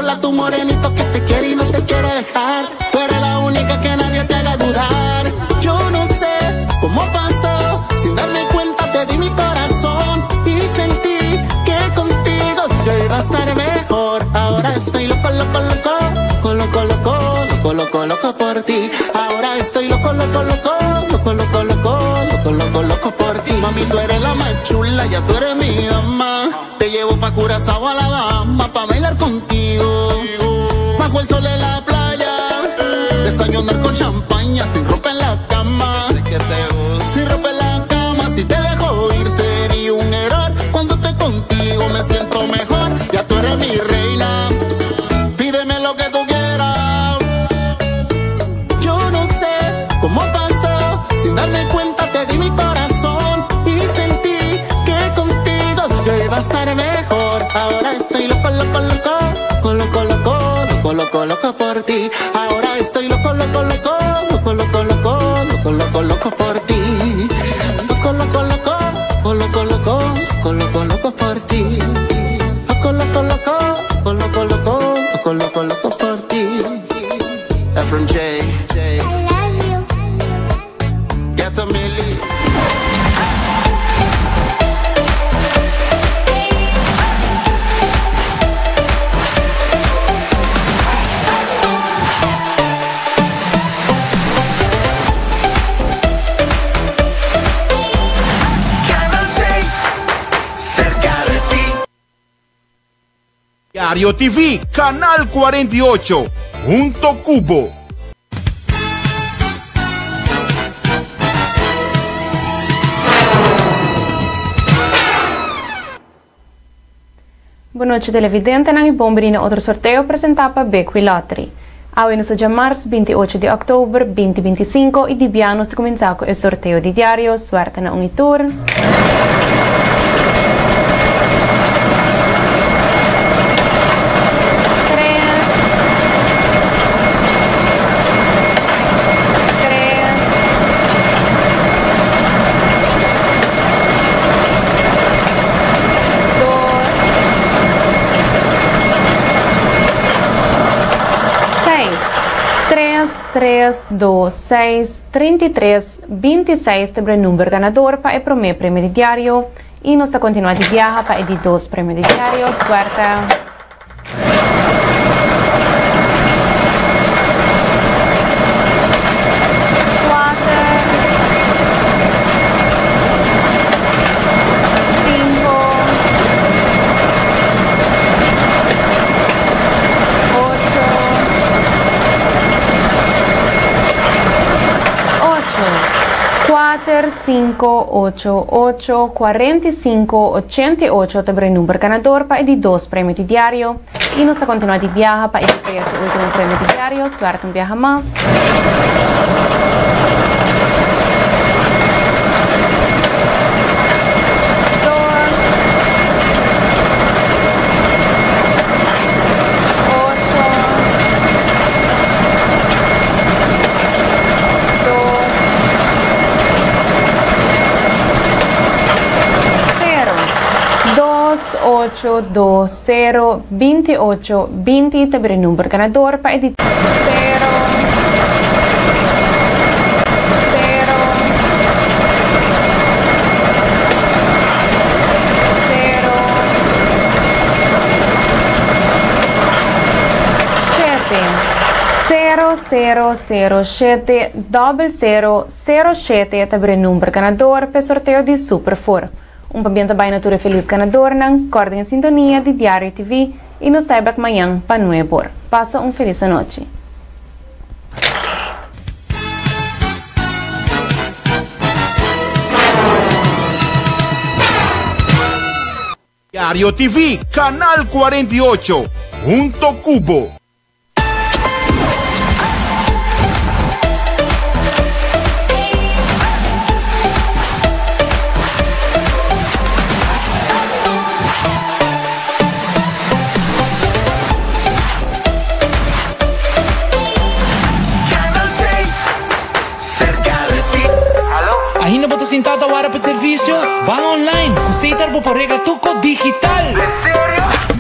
Habla tu morenito que te quiere y no te quiere dejar. Tú eres la única que nadie te haga dudar. Yo no sé cómo pasó, sin darme cuenta te di mi corazón y sentí que contigo yo iba a estar mejor. Ahora estoy loco, loco, loco, loco, loco, loco, loco, loco por ti. Ahora estoy loco, loco, loco, loco, loco, loco, loco, loco, loco por ti. Mami, tú eres la más chula, ya tú eres mi dama. Te llevo pa' Curazao, Alabama, pa' bailar contigo. Bajo el sol de la playa, desayunar con champaña, sin ropa en la cama. Sin ropa en la cama, si te dejo ir sería un error. Cuando estoy contigo me siento mejor, ya tú eres mi reina. Pídeme lo que tú quieras. Yo no sé cómo pasó, sin darme cuenta te di mi corazón y sentí que contigo yo iba a estar mejor. Ahora estoy loco, loco, loco, loco, loco, loco, loco, loco por ti. Ahora estoy loco, loco, loco, loco, loco, loco, loco, loco, loco por ti. Loco, loco, loco, loco, loco, loco, loco, loco por ti. Loco, loco, loco, loco, loco, loco, loco, loco por ti. From J. I love you. Get a milli. Canal 6, cerca de ti. Diario TV, Canal 48, Junto Cubo. Bon nochi televidentenan y bon bini na otro sorteo presenta pa Bequi Lottery. Awe nos ta djamars 28 di october 2025 y dibia nos ta cuminsa cu e sorteo di diario Suerte na un y tur. Tres. Tres. Dos. Seis. Tres, tres, dos, seis, 33, 26 ta e number ganador pa e prome premio di diario y nos ta continua di biaha pa e di dos premio di diario. Suerte! Cuater, cinco, ocho, ocho, cuater, cinco, ocho, ocho, 45, 88 ta e number ganador pa e di dos premio di diario. Y nos ta continua di biaha pa e di tres y ultimo premio di diario. Suerte un biaha mas. Dos, ocho, dos, cero, dos, ocho, dos, cero, 28, 20 ta bira number ganador pa e di cero, cero, cero, shete, cero, cero, cero, shete, dobbel cero, cero, shete ta bira number ganador pa e sorteo di Super Four. Un pabien ta bai na tur e felis ganadornan, kòrda den sintonia di Diario TV i nos ta e bèk mañan pa nuebor. Pasa un felis anochi. Diario TV, Canal 48, hunto cu bo. Canal 6, cerca de ti. Ainda bo ta sinta ta wara pa servicio? Ban online! Cu Setar bo por regla tuco digital!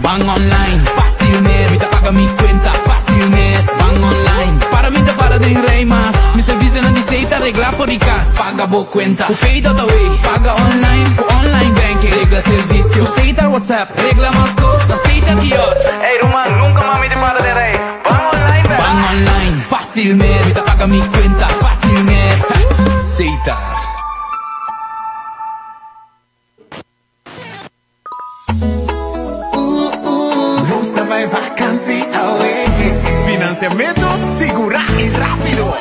Ban online, facil mes! paga mi cuenta facil mes. Ban online, para mi ta para den rij mas. Mi servicionan di Setar regla for di cas. Paga bo cuenta cu Pay.aw. Paga online cu online banking. Regla servicio cu Setar WhatsApp. Regla mas cos na Setar kiosk. Hey ruman, nunca mas mi ta para den rij. Ban online bek. Ban online, facil mes. Mi ta paga mi cuenta facil mes. Setar. Nos ta bai vakantie awe. Financiamento sigurá i rápido.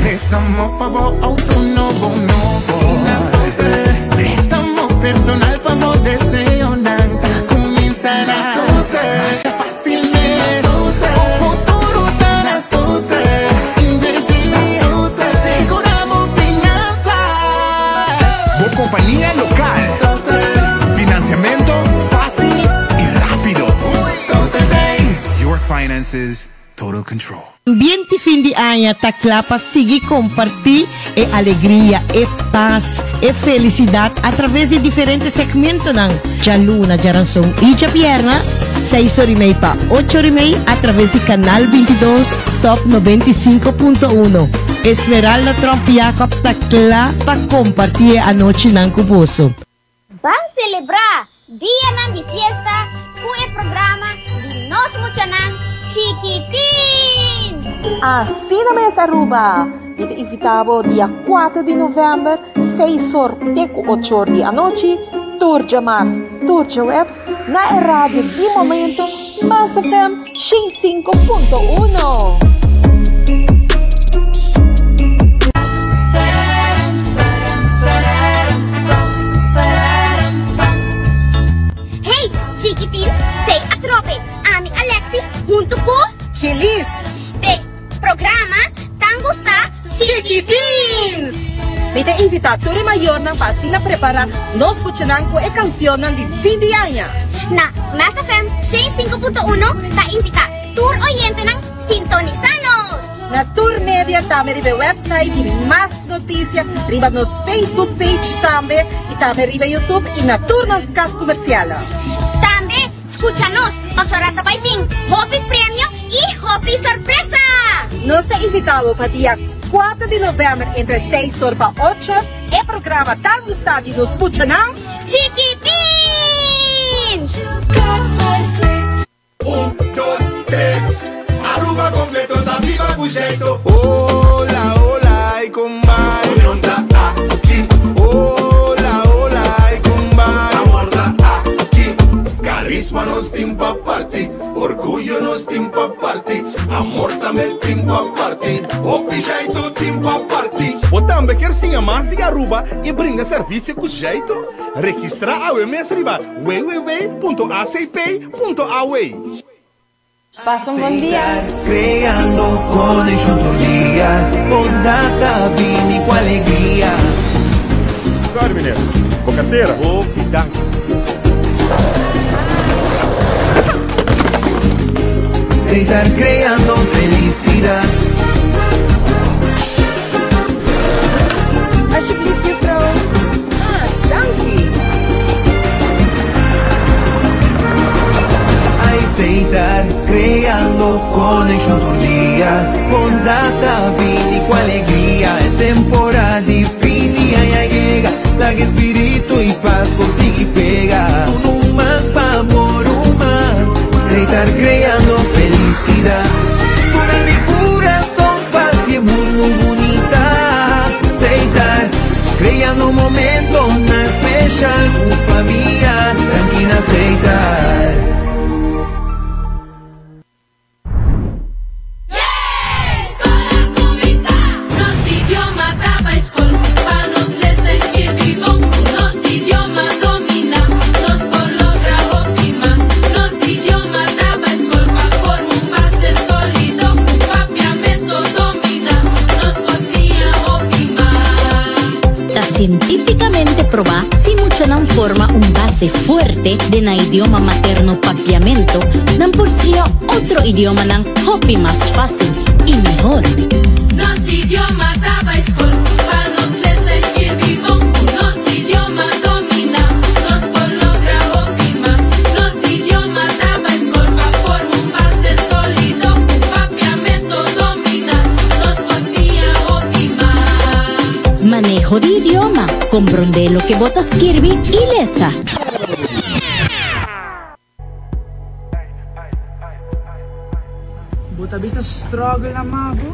Préstamo pa bo auto nobo nobo. Préstamo personal pa bo deseonan. Ta kuminsá na Masha fácil mes. Bo futuro ta na Invertí, sigurá bo finansa. Bo kompania lokal. Financiamento fácil i rápido. Your finances, total control. Ambiente fin di aña ta cla pa sigui comparti e alegria, e paz, e felicidad a traves di diferente segmentonan djaluna, djaranson y djabierna, seis or y mei pa ocho or y mei a traves di Canal 22 Top 95.1. Esmeralda Tromp Jacobs ta cla pa comparti e anochinan cu boso. Ban selebrá dianan di fiesta ku e programa di nos muchanan chikitin! Asina mes Aruba! Mi ta invita bo dia kuater di november, seis or te ku ocho or di anochi, tur djamars, tur djaweps, na e radio di momento Mas FM 105.1. Hey, chikitins, tei atrobe! Ami Alexi huntu ku Chilis. Den programa Tan Gusta Chikitins! Mi ta invitá tur e mayornan pa asina prepará nos muchanan ku e kansionnan di fin di aña. Na Mas FM 105.1 ta invitá tur oyentenan sintonisá nos! Na tur media tambe riba e website di Mas Noticia, riba nos Facebook page tambe y tambe riba YouTube y na tur nos cas comercial. Tambe scucha nos pasobra ta bay tin hopi premio y hopi sorpresa! Nos ta invita bo pa dia 4 di november entre 6 or pa 8 e programa tan gusta di nos muchanan. Chiquitins! Un, dos, tres, Aruba completo ta biba cu jeito. Hola, hola, y con bai. Union ta aki. Hola, hola, y con bai. Amor ta aki. Carisma nos tin pa parti. Orguyo nos tin pa parti. Amor tambe tin pa parti. Hopi jeito tin pa parti. Bo tambe kier siña mas di Aruba y brinda servicio cu jeito? Registra awe mes riba www.acp.aw. Pasa un bon dia. Creando conexión tur dia, bondad ta bini cu alegria. Sorry meneer, bo cartera. Hopi danki. Setar creando felicidad. Alsjeblieft juffrouw. Ah, danki. Setar creando conexión tur dia, bondad ta bini cu alegria. E temporada di fin di aña a yega, laga espíritu y paz por sigui pega. Tur ruman pa bo ruman, Setar creando felicidad. Duna di curason pa haci mundo bunita. Setar creando momentonan special cu famia, danki na Setar. Ta cientificamente proba si muchanan forma un base fuerte den nan idioma materno Papiamento, nan por siña otro idiomanan hopi mas facil y mihor. Nos idioma ta bai skol pa nos lesa i skirbi bon. Ku nos idioma dominá, nos por logra hopi mas. Nos idioma ta bai skol pa forma un base. Maneho di idioma, komprondé loke bo ta skirbi i lesa. Bo ta bisa struggle na mavo?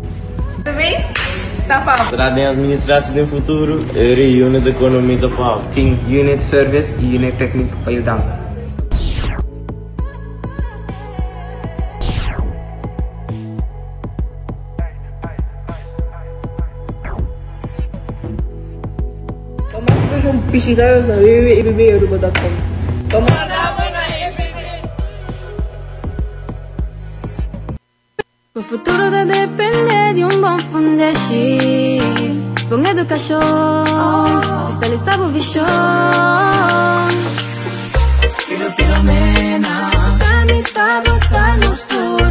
Bebé ta pa. Tra den administratie den futuro, e unit economie ta pa. Tin unit service y unit techniek pa yudansa. Pa mas informashon bishita nos na www.epparuba.com. Bo futuro ta depende di un bon fundeshi, bon edukashon, estalisa bo vishon. Filo Filomena, ta mi ta bo ta nos tur.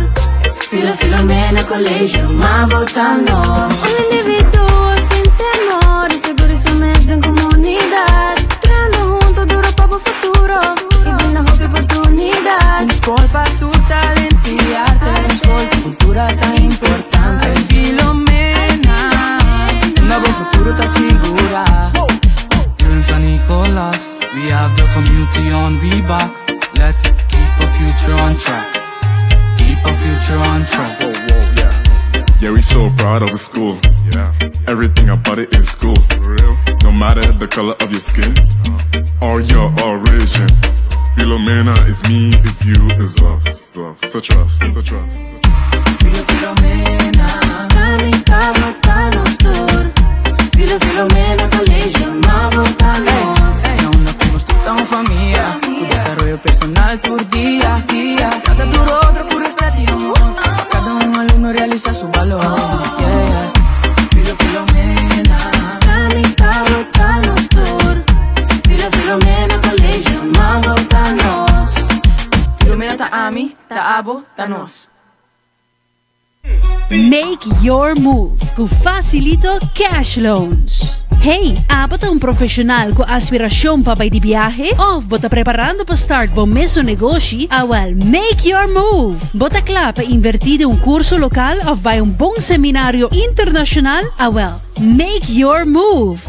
Filo Filomena Colegio, ma bo ta nos. Un individuo sin temor y seguro su mes den comunidad. Trahando hunto duro pa bo futuro y brinda hopi oportunidad. Un skol pa tur talento y arte. Un skol ku kultura ta importante. Filomena, unda bo futuro ta sigura. Here in San Nicolas, we have the community on we back. Let's keep our future on track. Keep our future on track. Whoa, whoa, yeah. Yeah, we so proud of the school. Yeah. Everything about it is cool. For real. No matter the color of your skin or your origin. Filomena is me, is you, is us. So trust, so trust. Filo Filomena, ta mi ta bo ta nos tur. Filo Filomena Colegio, ma bo ta nos. Na unda cu nos tur ta un famia. Cu desaroyo personal tur dia, dia. Trata tur otro cu respet y amor. Pa cada un alumno realisa su balor. Yeah, yeah. Filo Filomena, ta mi ta bo ta nos tur. Filo Filomena Colegio, ma bo ta nos. Filomena ta ami, ta abo, ta nos. Make your move ku Facilito Cash Loans. Hey, abo ta un profesional ku aspiracion pa bai di biahe? Of bo ta preparando pa start bo mesun negoshi? Awel, make your move! Bo ta kla pa inverti den un curso local of bai un bon seminario internacional? Awel, make your move!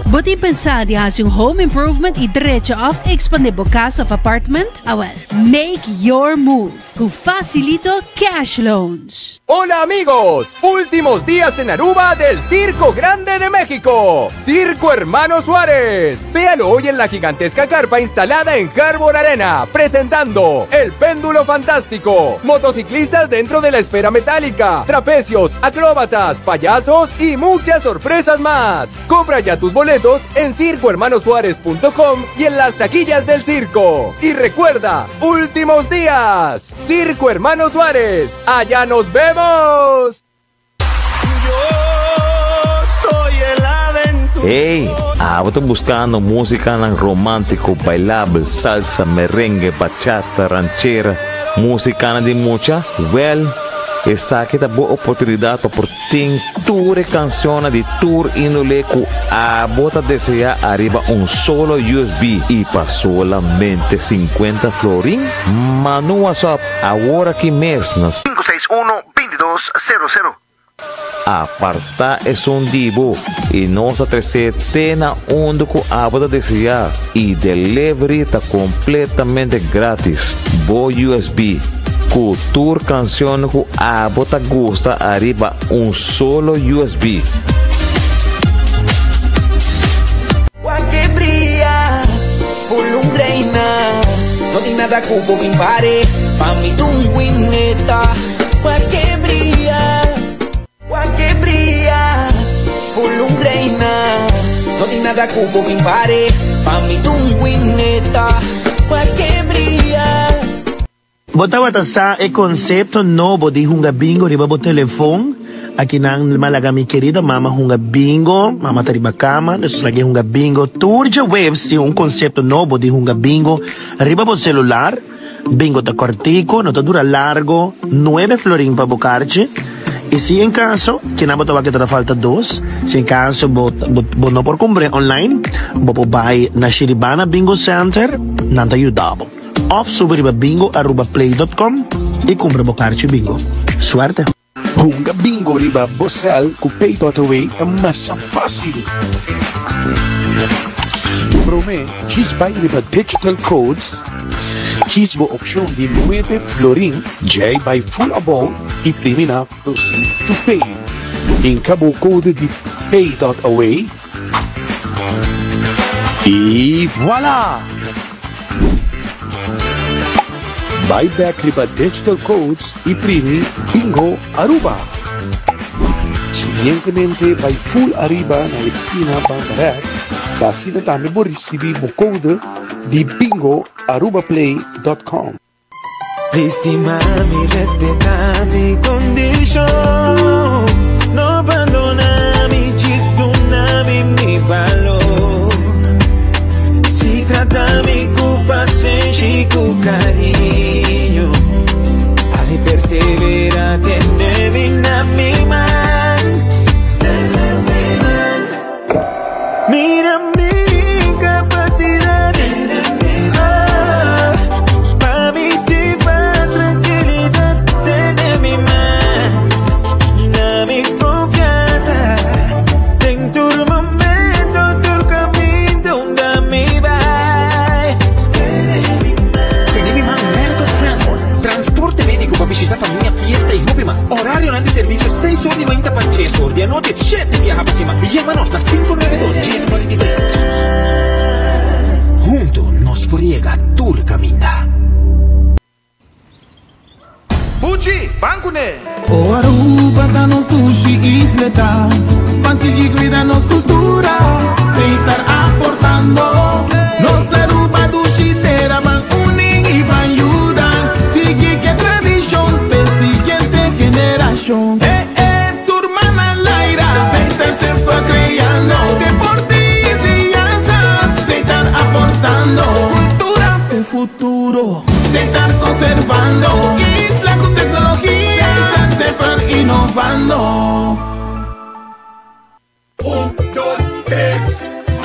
Bo tin pensa di haci un home improvement y drecha of expande bo cas of apartment? Awel, make your move! Ku Facilito Cash Loans. Hola amigos, últimos días en Aruba del Circo Grande de México, Circo Hermano Suárez. Véalo hoy en la gigantesca carpa instalada en Harbor Arena, presentando El Péndulo Fantástico, motociclistas dentro de la esfera metálica, trapecios, acróbatas, payasos y muchas sorpresas más. Compra ya tus boletos en circohermanosuárez.com y en las taquillas del circo. Y recuerda, últimos días, Circo Hermano Suárez. Allá nos vemos. Soy el aventurero. Hey, abo ta buscando musicanan romantico, bailabel, salsa, merengue, bachata, ranchera, musicanan di mucha? Wel, esaki ta bo oportunidad pa por tin tur e cancionnan di tur indole cu abo ta desea ariba un solo USB y pa solamente 50 florin? Manda un WhatsApp awor aki mes na 561 2200. Apartá esun di bo i nos ta tres'é te na unda ku abo ta deseá i delivery ta kompletamente grátis. Bo USB ku tur kanshon ku abo ta gusta ariba un solo USB. Wak ke bria, full un reina. No tin nada ku bo bin pare, pa mi t'un wineta. Wak ke bria, wak ke bria, full un reina. No tin nada ku bo bin pare, pa mi t'un wineta. Wak ke bria. Bo tabata sa e konsepto nobo di hunga bingo riba bo telefon? Akinan mi a laga mi kerida mama hunga bingo. Mama ta riba kama, nos a lag'é hunga bingo. Tur djaweps tin un konsepto nobo di hunga bingo riba bo selular. Bingo ta kòrtiku, no ta dura largo, nuebe florin pa bo karchi. I si en kaso, kinan bo ta wak ke ta ta falta dos, si en kaso bo bo no por kumpr'é online, bo por bai na Shiribana Bingo Center, nan ta yuda bo. Of subi riba bingoarubaplay.com y cumpra bo carchi bingo. Suerte! Hunga bingo riba bo cel cu Pay.away ta masha facil. Prome, djis bay riba Digital Codes, kies bo opcion di nuebe florin, djey bay full abou y primi na Proceed to Pay. Hinca bo code di Pay.away y voilà! Bai bek riba Digital Codes y primi Bingo Aruba. Siguientemente bai full ariba na e skina banda rechts pa asina tambe bo ricibi bo code di Bingo Arubaplay dot com. Estima mi, respeta mi kondishon. No bandona mi, djis duna mi mi balor. Si trata mi ku pasenshi i ku kariño, Ali persevera tene mi na mi man. Mira mi capacidad Pa mi tipa tranquilidad Tene mi man Na mi confianza Den tur momento Tur caminda unda mi bai Tene mi man Tene mi man Medical Transport Transporte medico pa bishita famia, fiesta y hopi mas. Horarionan di servicio seis or di mainta pa dies or di anochi. Shete biaha pa siman. Yama nos na 592 1043. Hunto nos por yega tur caminda. Buchi, ban kuné! O Aruba ta nos dushi isleta, ban sigui cuida nos cultura, Setar aportando. Nos Aruba dushi tera, ban uni y ban yuda, sigui ke tradicion p'e siguiente generacion. Eh eh, tur man al aire, Setar semper creando, deporte y enseñanza, Setar aportando, cultura p'e futuro, Setar conservando, isla cu tecnologia, Setar semper innovando. Un, dos, tres,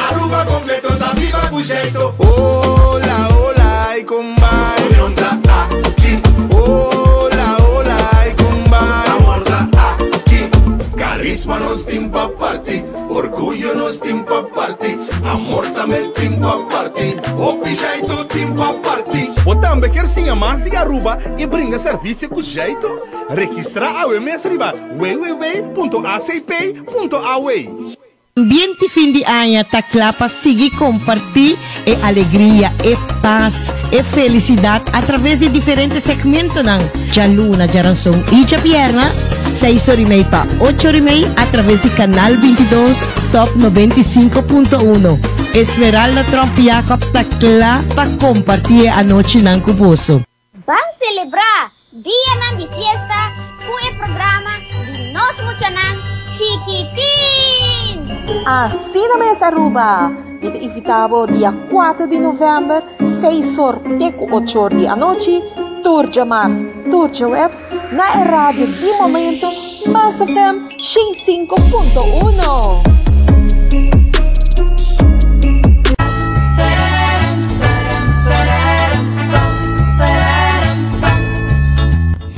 Aruba completo ta biba cu jeito. Hola, hola, y con bai. Union ta aki. Hola, hola, y con bai. Amor ta aki. Carisma nos tin pa parti. Orguyo nos tin pa parti. Amor tambe tin pa parti. Hopi jeito tin pa parti. Bo tambe kier siña mas di Aruba y brinda servicio cu jeito? Registra awe mes riba www.acp.aw. Ambiente fin di aña ta kla pa sigui kompartí e alegria, e pas, e felisidat a traves di diferente segmentonan djaluna, djaranson i djabièrna, seis ora i mei pa ocho ora i mei a traves di Kanal 22 Top 95.1. Esmeralda Tromp Jacobs ta kla pa kompartí e anochinan ku boso. Ban selebrá dianan di fiesta ku e programa di nos muchanan chikitin! Asina mes Aruba! Mi ta invita bo dia kuater di november, seis or te ku ocho or di anochi, tur djamars, tur djaweps, na e radio di momento Mas FM 105.1.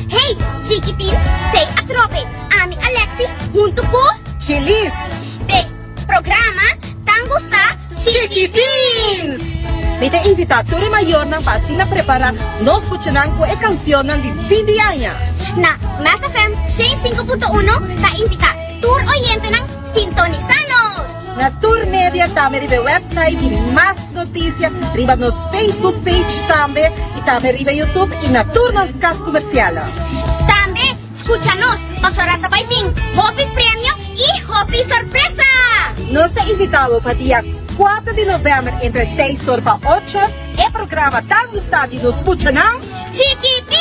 Hey, chikitins, tei atrobe! Ami Alexi hunto ku Chilis den programa Tan Gusta Chikitins! Mi ta invitá tur e mayornan pa asina prepará nos muchanan ku e kansionnan di fin di aña. Na Mas FM 105.1 ta invitá tur oyentenan sintonisá nos! Na tur media tambe riba e website di Mas Noticia, riba nos Facebook page tambe y tambe riba YouTube y na tur nos cas comercial. Tambe scucha nos pasobra ta bay tin hopi premio y hopi sorpresa! Nos ta invita bo pa dia 4 di november entre 6 or pa 8 e programa tan gusta di nos muchanan. Chiquitins!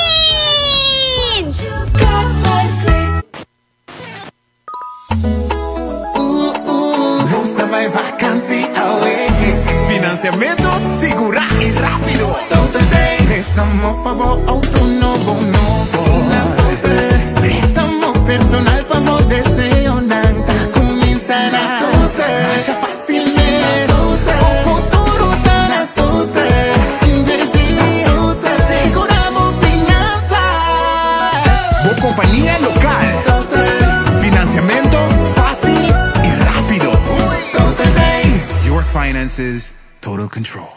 Nos ta bai vakantie awe. Financiamento sigurá y rápido. Préstamo pa bo auto nobo nobo. Préstamo personal pa bo deseonan. Ta cuminsa na Masha fácil mes. Bo futuro ta na Invertí, sigura bo finansa. Bo kompania lokal. devices, total control.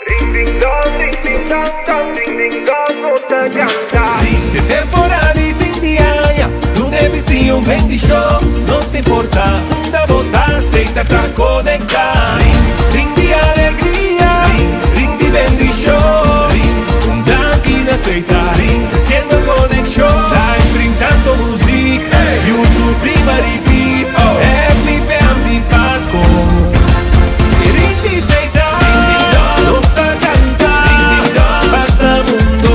Ring ding dong, ring ding dong, dong, ring ding dong, no ta canta. De temporada y fin de año, tu visión bendición, no te importa, una bota, se te conecta. Ring, ring de alegría, ring, ring de bendición, ring, un gran aceite, ring, creciendo conexión. Live, ring tanto música, YouTube, prima, repeat, oh. FPM di Pasco. Ring di aceite, nos canta, basta mundo,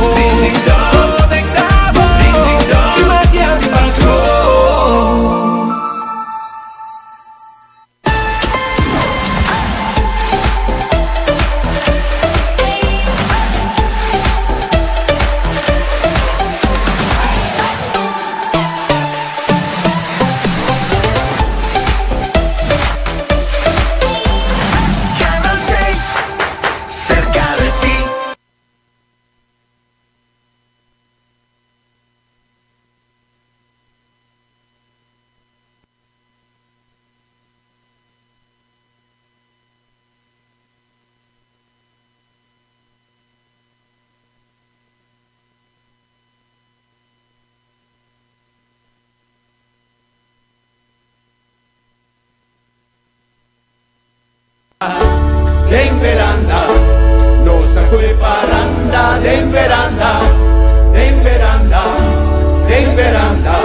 conectado, y magia di Pasco. Canal 6, cerca de ti. Den veranda, nos ta preparando den veranda, den veranda, den veranda,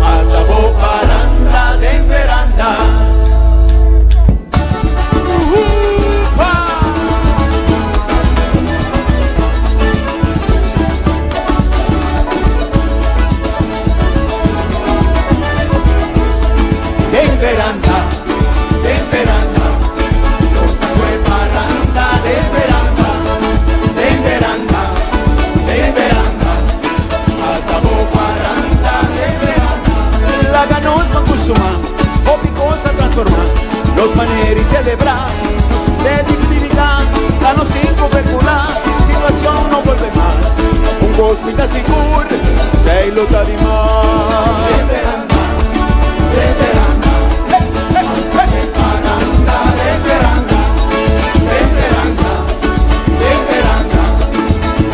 ata bo paranda den veranda. Upa! Den veranda, den veranda. Nos ta preparando den veranda, den veranda, den veranda, ata bo paranda den veranda. Laga nos ban custuma, hopi cos a transforma, nos manera di celebra, nos credibilidad, danos cinco calcula, situacion no bolbe mas. Un cos mi ta sigur, esey lo ta di mas.